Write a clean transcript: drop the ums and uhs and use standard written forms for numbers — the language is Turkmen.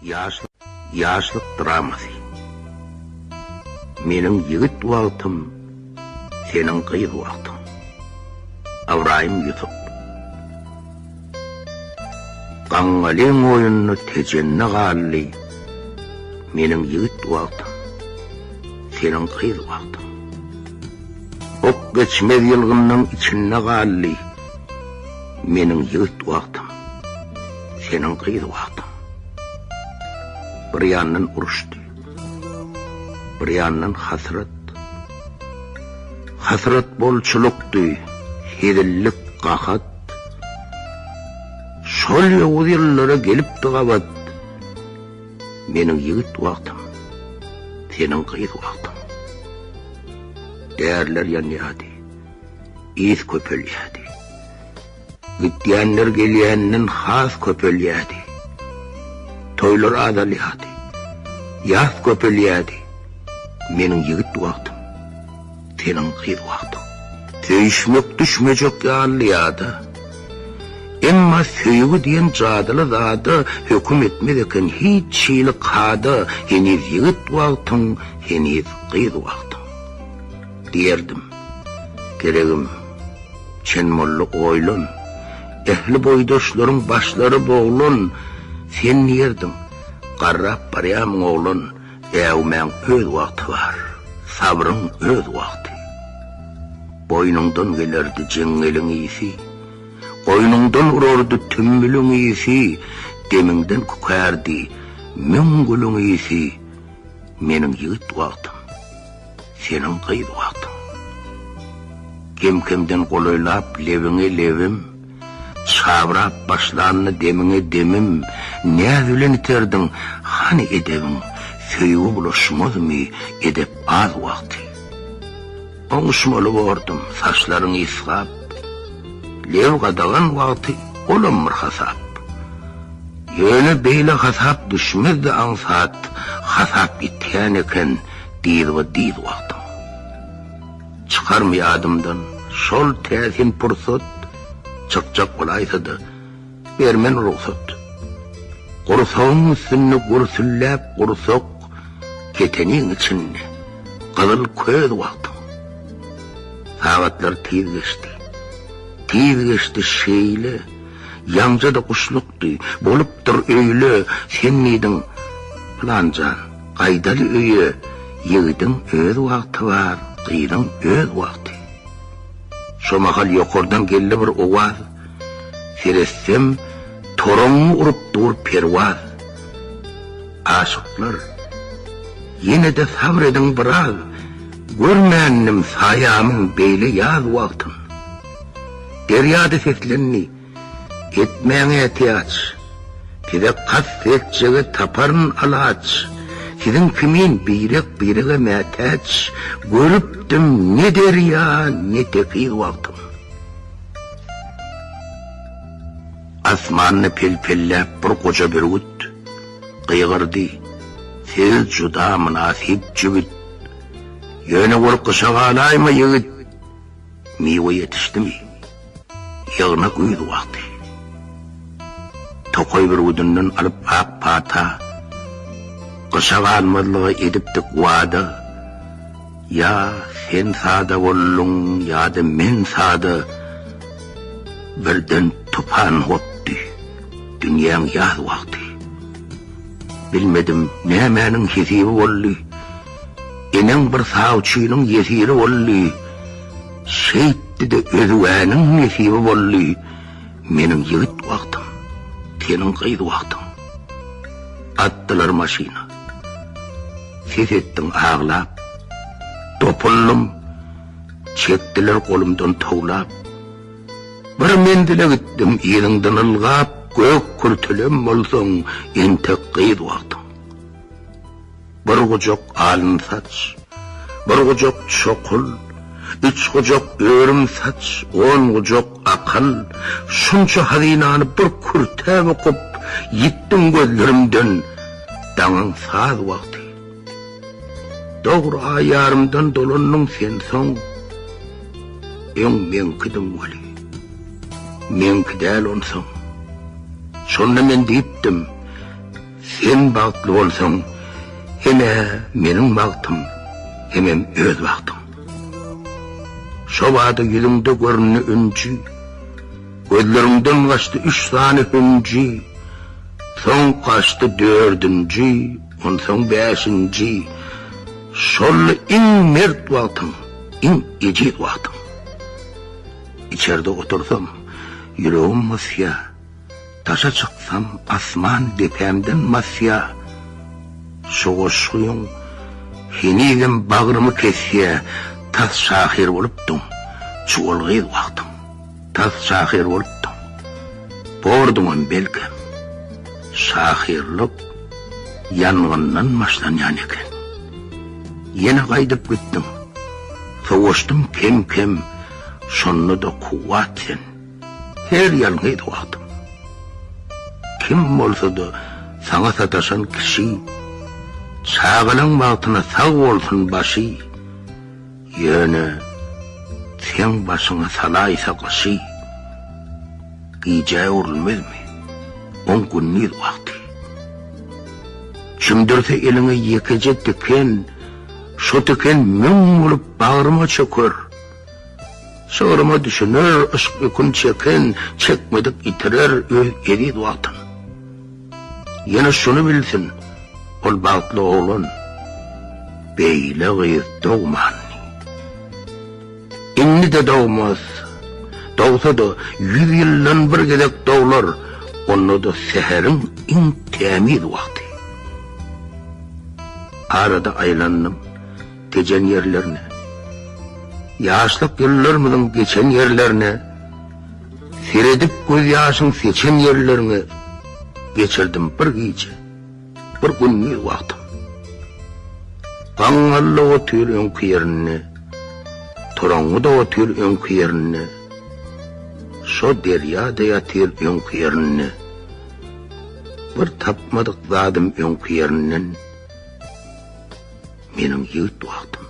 Ýaşlyk, ýaşlyk dramasy. Meniň ýigit wagtym, seniň gyz wagtyň. Ybraýym Ýusup. Gaňňalyň oýunda Tejende galdy, Meniň ýigit wagtym, seniň gyz wagtyň. Ok geçmez ýylgynlaň içinde galdy, Meniň ýigit wagtym, seniň gyz wagtyň. Bir ýandan uruşdy, bir ýandan hasrat. Hasrat bolçulykdy, hezillik gahat. Şol ýowuz ýyllara gelipdi gabat, Meniň ýigit wagtym, seniň gyz wagtyň. Däriler ýanýardy, ys köpelýärdi. Gidýänler gelýänden has köpelýärdi. Toýlar azalýardy, ýas köpelýärdi. Meniň ýigit wagtym, seniň gyz wagtyň. Söýüşmek düşmejek ýaly ýada. Emma söýgi diýen jadyly zada höküm etmez eken hiç hili kada, heniz ýigit wagtyň, heniz gyz wagtyň. Diýerdim, Geregim, çen boldy oýlan, ähli boýdaşlaryň başlary boglan, sen diýerdiň, garrap barýamyň oglan, äwmäň öz wagty bar, sabryň öz wagty. Boýnuňdan gelerdi jeňňeliň ysy, Goýnuňdan urardy tümmüliň ysy, Demiňden kükärdi müň gülüň ysy, Meniň ýigit wagtym, seniň gyz wagtyň. Kem-kemden golaýlap lebiňe lebim, Çabrap başlanda demiňe demim, Näz bilen iterdiň, hany edebiň, Söýgi bulaşmazmy edep az wagty. Oňuşmaly bordum, saçlaryň ysgap, Lew gadagan wagty olam bir hasap. Ýöne beýle hasap düşmezdi aňsat, Hasap ýitýän eken dyzba-dyz wagtyň. Çykarmy ýadymdan şol täsin pursat, Çykjak bolaýsa-da, bermen rugsat. Gursagyň üstünde gürsülläp gursak, Keteniň içinde gyzyl köz wagtyň. Sagatlar tiz geçdi. Tiz geçdi şeýle, Ýaňja-da guşlukdy, bolupdyr öýle, Sen diýdiň, Pylan jan, gaýdaly öýe, Ýigidiň öz wagty bar, gyzyň öz wagty. Şo mahal ýokardan geldi bir owaz, Seretsem, toraňňy urup dur perwaz. Aşyklar, ýene-de sabr ediň biraz, Görmändim saýamyň beýle ýaz wagtyn. Derýa-da seslendi, Etmäň ätiýaç, Size kast etjege taparyn alaç, Siziň kimin birek-birege mätäç, Görüpdim ne derýa, ne tekiz wagtym. Asmanda pel-pelläp bir goja bürgüt gygyrdy, Siz juda mynasyp jübüt. Ýöne bir gyşa galaýma, ýigit! Miwe ýetişdimi? Ýygna güýz wagty. Tokaý bürgüdinden alyp ak pata, Gyşa galmazlyga edipdik wada. Ýa sen sada bolduň, ýa-da men sada, Birden tupan gopdy, dünýäň ýaz wagty. Bilmedim, nämäniň hesibi boldy, Eneň bir sawçynyň ýesiri boldy. Şeýtdi-de özgäniň nesibi boldy, Meniň ýigit wagtym, seniň gyz wagtyň. Atdylar maşyna. Ses etdiň aglap. Dopuldym. Çekdiler golumdan towlap. Bir menzile gitdim yzyňdan ylgap, Gök kürtelem bolsaň, entek gyz wagtyň. Bir gujak alyn saç, bir gujak çokul, Üç gujak örüm saç, on gujak akyl, Şunça hazynany bir kürtä bukup, Ýitdiň gözlerimden daňyň saz wagty. Dogry aý ýarymdan dolandyň sen soň, Öň meňkidiň weli, meňki däl onsoň. Şonda men diýipdim. Sen bagtly bolsaň, hem-ä meniň bagtym, hemem öz bagtyň. Şo bada ýüzüňde göründi ünji, Gözleriňden gaçdy üç sany hünji, Soň gaçdy dördünji, onsoň bäşinji. Şoldy iň mert wagtyň, iň ejiz wagtyň. Içerde otursam, ýüregim gysýa. Daşa çyksam, asman depämden basýa. Şu goşgyň henizem bagrymy kesýä, Tas şahyr bolupdyň, çuwal gyz wagtyň. Tas şahyr bolupdyň, borduňam belkem. Şahyrlyk ýangyndan başlanýan eken. Ýene gaýdyp gitdiň. Sowaşdym kem-kem, şonda-da kuwwat sen. Her ýalňyz wagtym. Kim bolsa-da saňa sataşan kişi, Çagalaň bagtyna sag bolsun başy, Ýöne seň başyňa salaýsa gyşy, Gijä öwrülmezmi oň gündiz wagty? Çümdürse eliňe ýekeje tiken, Şo tiken müň bolup bagryma çöker. Şygryma düşüner yşk ýükün çeken, Çekmedik ýitirer öz eziz wagtyn. Ýene şuny bilsin, ol bagtly oglan, Beýle gyz dogmandy. Indi-de dogmaz. Dogsa-da, ýüz ýyldan bir gezek doglar, Onda-da säheriň iň tämiz wagty. Arada aýlandym. Tejen ýerlerine. Ýaşlyk ýyllarymyzyň geçen ýerlerine, Seredip gözýaşyň seçen ýerleriňe Geçirdim bir gije, bir gündiz wagtym. Gaňňal-da otyr öňki ýerinde, Toraňňy-da otyr öňki ýerinde, Şo derýa-da ýatyr öňki ýerinde. Bir tapmadyk zadym öňki ýerinden. Meniň ýigit wagtym.